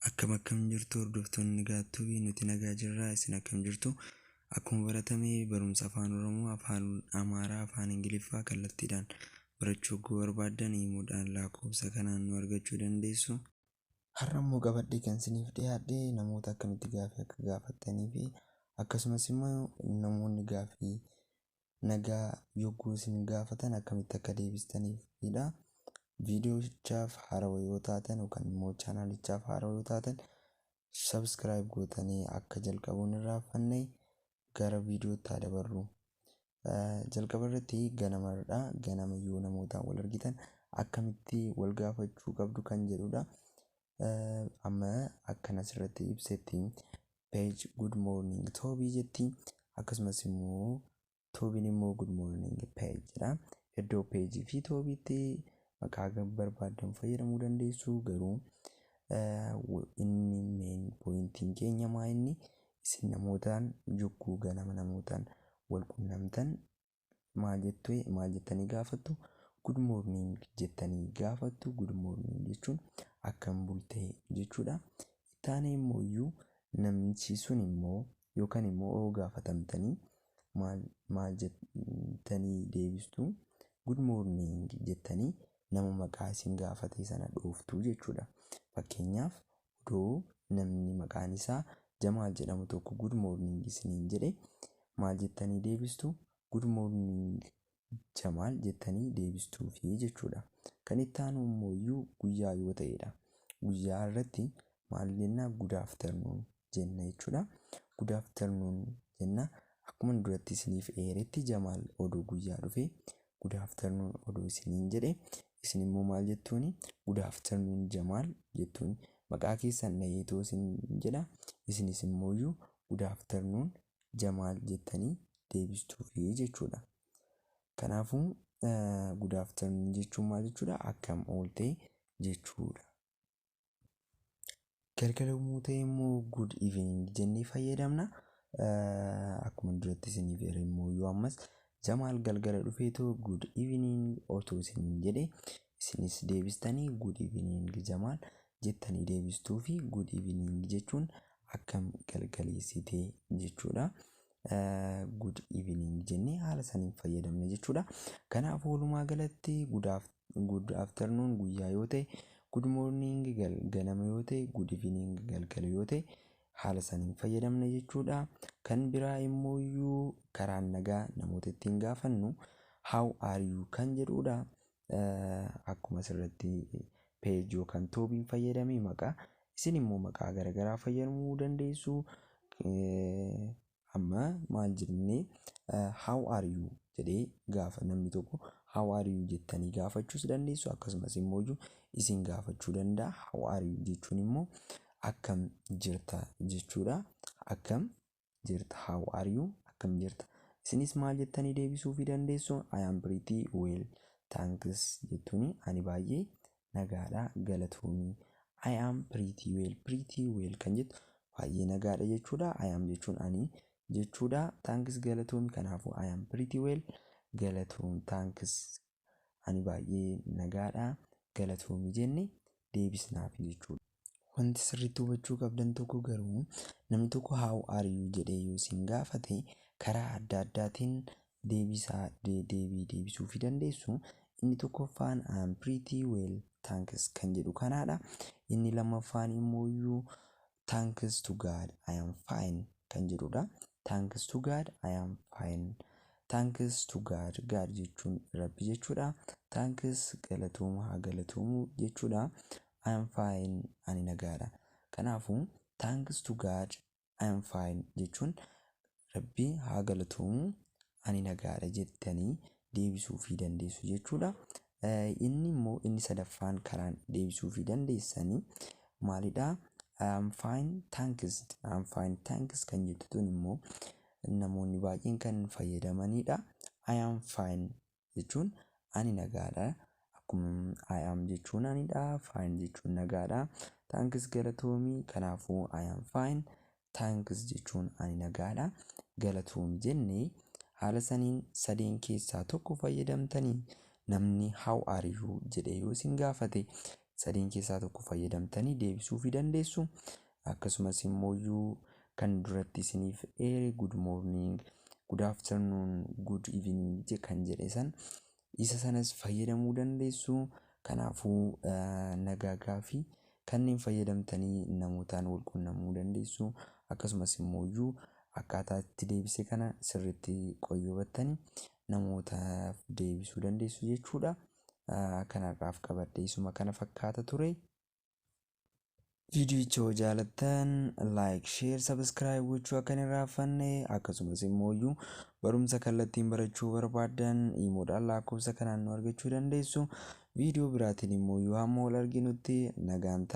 Akkam akkam jirtu, hordoftoonni Gaattuubii? Nuti nagaa jirra, isin akkam jirtu? Akkuma baratame barumsa Afaan Oromoo, Afaan Amaaraa, Afaan Ingiliffaa kallattiidhaan barachuu yogguu barbaaddan himuudhaan lakkoofsa kanaan nu argachuu dandeessu. Har'a immoo qabadhee kan isiniif dhiyaadhe namoota akkamitti gaaffii akka gaafattanii fi akkasumas immoo namoonni gaaffii nagaa yogguu isin gaafatan akkamitti akka deebistaniifidha. Viidiyochaaf haarawaa yoo taatan yookaan immoo chaanaalichaaf haarawaa yoo taatan, subscribe gootanii akka jalqabuun hin irraanfanne. Gara viidiyootti haa dabarru. Jalqaba irratti ganamadha. Ganama yoo namootaan wal argitan akkamitti wal gaafachuu qabdu kan jedhudha. Amma akkan asirratti ibsetti Page "Good morning, Toobii" jetti. Akkasumas immoo Toobiin immoo "Good morning, Page" jedha. Iddoo Peejii fi Toobiitti maqaa barbaaddan fayyadamuu dandeessu, garuu inni main pointiin keenya maa inni isin namootaan yogguu ganama namootaan wal qunnamtan maal jettu, maal jettanii gaafattu? "Good morning" jettanii gaafattu. "Good morning" jechuun akkam bultee jechuudha. Ittaanee immoo iyyuu namichi sun immoo yookaan immoo oo gaafatamtanii maal maal jettanii deebistu? "Good morning" jettanii nama maqaa isin gaafate sana dhooftu jechuudha. Fakkeenyaaf, odoo namni maqaan isaa Jamaal jedhamu tokko "Good morning" isiniin jedhe maal jettanii deebistu? "Good morning, Jamaal" jettanii deebistuufi jechuudha. Kan itti aanu immoo iyyuu guyyaa yoo ta'edha. Guyyaa irratti maal jennaa? "Good afternoon" jenna jechuudha. "Good afternoon" jenna. Akkuma duratti isiniif eeretti, Jamaal odoo guyyaa dhufee "Good afternoon" odoo isiniin jedhe, isin immoo maal jettuuni? "Good afternoon, Jamaal" jettuuni. Maqaa keessan dhaheetoo isin jedha, isinis immoo "Good afternoon, Jamaal" jettanii deebistuufi jechuudha. Kanaafuu "good afternoon" jechuun maal jechuudha? Akkam oolte jechuudha. Galgala yommuu ta'e immoo "good evening" jennee fayyadamna. Akkuma duratti isiniif eere immoo yoo ammas Jamaal galgala dhufeetoo "Good evening" otoo isiniin jedhe, isinis deebistanii "Good evening, Jamaal" jettanii deebistuu fi "good evening" jechuun akkam galgaleessitee jechuudha. "Good evening" jennee haala saniin fayyadamna jechuudha. Kanaaf walumaa galatti "good afternoon" guyyaa yoo ta'e, "good morning" ganama yoo ta'e, "good evening" galgala yoo ta'e, haala saniin fayyadamna jechuudha. Kan biraa immoo karaan nagaa namoota ittiin gaafannu "How are you" kan jedhudha. Akkuma asirratti Peej yookaan Toobiin fayyadamee maqaa, isin immoo maqaa garaagaraa fayyadamuu dandeessu. Amma maal jennee "How are you" jedhee gaafa namni tokko, "How are you" jettanii gaafachuus dandeessu, akkasumas immoo isin gaafachuu danda'a. "How are you" jechuun immoo akkam jirta jechuudha. Akkam jirta, "How are you", akkam jirta. Isinis maal jettanii deebisuufii dandeessu? "I am pretty well, thanks" jettuuni, ani baay'ee nagaadha, galatoomii. "I am pretty well", "pretty well" kan jettu baay'ee nagaadha jechuudha. "I am" jechuun ani jechuudha. "Thanks" galatoomii. Kanaafuu "I am pretty well", galatoom, "thanks" ani baay'ee nagaadha, galatoomii jenne deebisnaaf jechuudha. Wanti sirriitti hubachuu qabdan tokko garuu, namni tokko "How are you" jedhee yoo isin gaafate karaa adda addaatiin deebisaa deebii deebisuufii dandeessu. Inni tokkoffaan "I am pretty well, thanks" kan jedhu kanaadha. Inni lammaffaan immoo "Thanks to God, I am fine" kan jedhudha. "Thanks to God, I am fine." "Thanks to God", "God" jechuun Rabbi jechuudha. "Thanks" galatooma, haa galatoomu jechuudha. "I am fine" ani nagaadha. Kanaafuu "Thanks to God, I am fine" jechuun Rabbi haa galatoomu, ani nagaadha jettanii deebisuufii dandeessu jechuudha. Inni immoo inni sadaffaan karaan deebisuufii dandeessanii maalidha? "I am fine, thanks", "I am fine, thanks" kan jettu tun immoo namoonni baay'een kan fayyadamanidha. "I am fine" jechuun ani nagaadha. Akkuma "I am" jechuun anidha. "Fine" jechuun nagaadha. "Thanks" galatoomii. Kanaafuu "I am fine, thanks" jechuun ani nagaadha, galatoomi jennee haala saniin sadeen keessaa tokko fayyadamtanii namni "How are you" jedhee yoo isin gaafate Sadiin keessaa tokko fayyadamtanii deebisuufii dandeessu. Akkasumas immoo kan duratti isiniif eere "good morning", "good afternoon", "good evening" kan jedhe san, isa sanas fayyadamuu dandeessu. Kanaafuu nagaa gaafii kanneen fayyadamtanii namootaan wal quunnamuu dandeessu. Akkasumas immoo akkaataa itti deebise kana sirriitti qoyyobattanii namootaaf deebisuu dandeessu jechuudha. Kanarraaf qabadhee isuma kana fakkaata ture. Viidiyicha yoo jaalattan like, share, subscribe gochuu akka hin irraanfanne. Akkasumas immoo barumsa kallattiin barachuu barbaaddan iimoodhaan lakkoofsa kanaan nu argachuu dandeessu. Viidiyoo biraatiin immoo hamma wal arginutti nagaan ta'a.